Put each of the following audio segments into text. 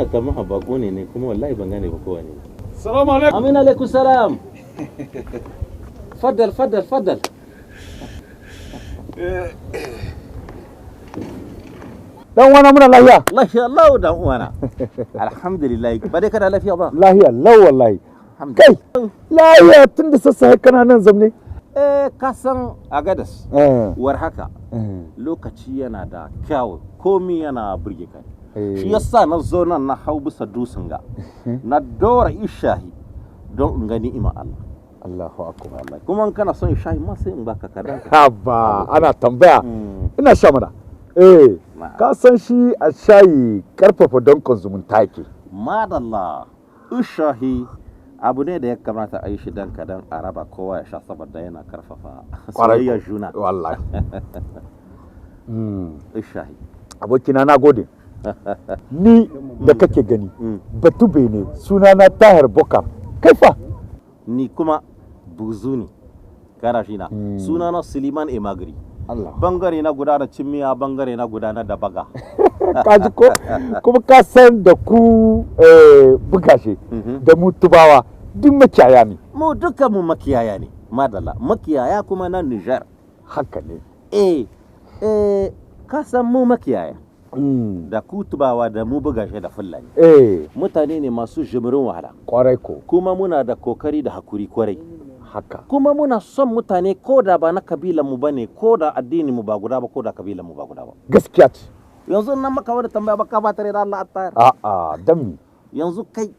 tamaha bako ne ne kuma wallahi ban gane ba kowa ne. Salamu alaikum. Amin alaikum salam. Faddal faddal faddal. Dan wana muna lahiya. Lafiya Allah dan uwana. Alhamdulillah. Ba dai kana lafiya ba? Lahiya lau wallahi. Kai lahiya tun da sassafe kana nan zamne. Eh ka san Agadas. Eh. War haka lokaci yana da kyau, komi yana burge ka. Eh. Shi yasa na zo nan na hau bisa dusin ga. Na dora ishahi don in gani ima Allah. Allahu akbar. Wallahi. Kuma in kana son ishahi ma sai in baka kadan. Haba ana tambaya. Mm. Ina sha mana. Eh Ma- ka san shi a shayi karfafa dankon zumunta yake. Madalla ishahi abu ne da ya kamata a yi shi dan kadan a raba kowa ya sha saboda yana karfafa Kwarai soyayyar ko. juna. Wallahi. Mm. Ishahi. Abokina na gode. Ni da kake gani Mm. batube ne sunana Tahir Bokar. Kai fa. Ni kuma buzu ne. Kana shi na. Sunana Suleiman Emagri. Allah. Bangare na guda da cimmiya bangare na guda na da baga. Ka ji ko kuma ka san da ku eh, bugashe Mhm. da mu tubawa duk makiyaya ne. Mu duka mu makiyaya ne. Madalla makiyaya kuma na Niger. Haka ne. Eh eh ka san mu makiyaya Mm. da kutubawa da mu bugashe da Fulani. Eh Mutane ne masu jimirin wahala. kwarai ko Kuma muna da kokari da hakuri kwarai. haka. Kuma muna son mutane ko da ba na kabilan mu bane ko da addinin mu ba guda ba ko da kabilan mu ba guda ba. Gaskiya ce. Yanzu nan maka wani tambaya baka ba tare da Allah attayar. A'a dan mi. Yanzu kai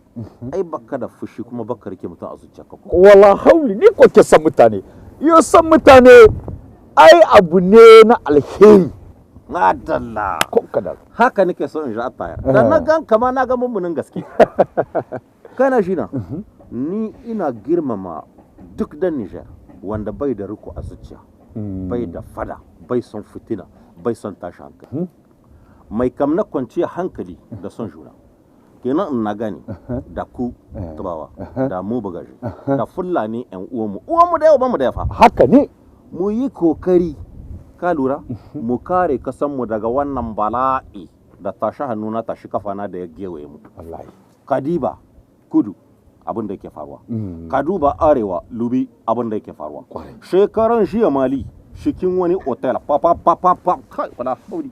ai baka da fushi kuma baka rike mutum a zuciyarka ko. Wala hauli ni ko ke san mutane. Yo san mutane ai abu ne na alheri Madalla. ko kadan. Haka nake so in ji attayar. Da na gan kama na ga mummunin gaske. Kana shi na. Ni ina girmama duk dan Niger wanda bai da riko a zuciya. Bai da fada, bai son fitina, bai son tashi hankali. Mai kam na kwanciya hankali da son juna. Kenan in na gane da ku tubawa da mu bugaje da fulani yan uwanmu uwanmu da yau bamu da yafa Haka ne. mu yi kokari ka lura mu kare kasanmu daga wannan bala'i da tashi hannuna tashi kafana da ya gewaye mu. Wallahi. Kadiba kudu abin da yake faruwa, Mm. ka duba arewa lubi abin da yake faruwa. Kwarai. Shekaran jiya Mali cikin wani otel pa pa pa pa pa kai wala hauri.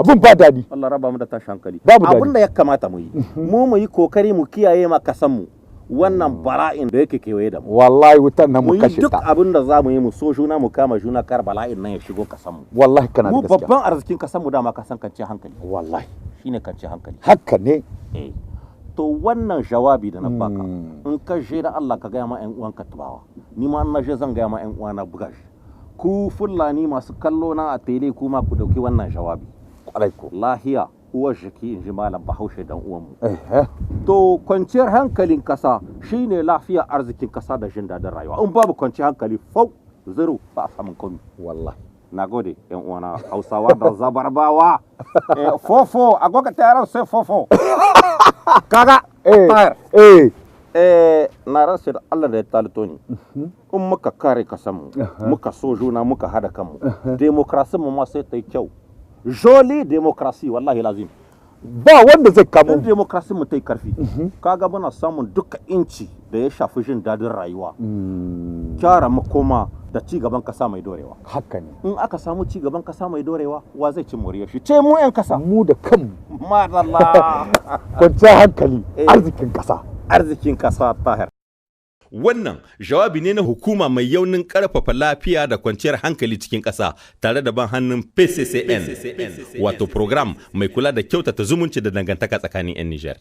Abun ba daɗi. Allah raba mu da tashi hankali. Babu daɗi. Abin da ya kamata mu yi, mu yi kokari mu kiyaye ma kasanmu wannan bala'in da yake kewaye da mu. Wallahi wutan nan Mu mu yi kashe duk ta. abin da za mu yi mu so juna mu kama juna kar bala'in nan ya shigo kasanmu. Wallahi kana da Mu gaskiya. babban arzikin kasanmu dama kasan kanciyar hankali. Wallahi. Shine kanciyar hankali. Haka ne. Eh. To wannan jawabi da na baka Mm. in ka je da Allah ka gaya ma ƴan uwanka tubawa, ni ma in na je zan gaya ma ƴan uwana bugashi. Ku Fulani masu kallo na a tele kuma ku dauki wannan jawabi. Kwarai ko. Lahiya uwar jiki in ji malam Bahaushe dan uwanmu. Eh To kwanciyar hankalin kasa shine lafiyar arzikin kasa da jin daɗin rayuwa. In babu kwanciyar hankali fau zero ba a samun komi. wallahi. Na gode yan uwana Hausawa da Zabarbawa. Eh, fofo agoga tayaran sai fofo. Kaga Eh tayar. eh Eh, na rasa da Allah da ya talito ni. In muka kare kasanmu, muka so juna muka hada kanmu. Demokrasin mu ma sai ta yi kyau. Joli demokrasi wallahi lazim. Ba wanda zai kamo In mu. demokrasin mu ta yi karfi, kaga muna samun duka inci da ya shafi jin dadin rayuwa, Mm. kyara makoma da ci gaban kasa mai dorewa. Haka ne. In aka samu ci gaban kasa mai dorewa, wa zai ci moriyar shi? Ce mu 'yan kasa. Mu da kanmu. Madalla. Kwanciyar hankali Eh. arzikin kasa. Arzikin kasa Tahir. Wannan jawabi ne na hukuma mai yaunin ƙarfafa lafiya da kwanciyar hankali cikin ƙasa tare da ban hannun PCCN, wato program mai kula da kyautata zumunci da dangantaka tsakanin 'yan Nijar.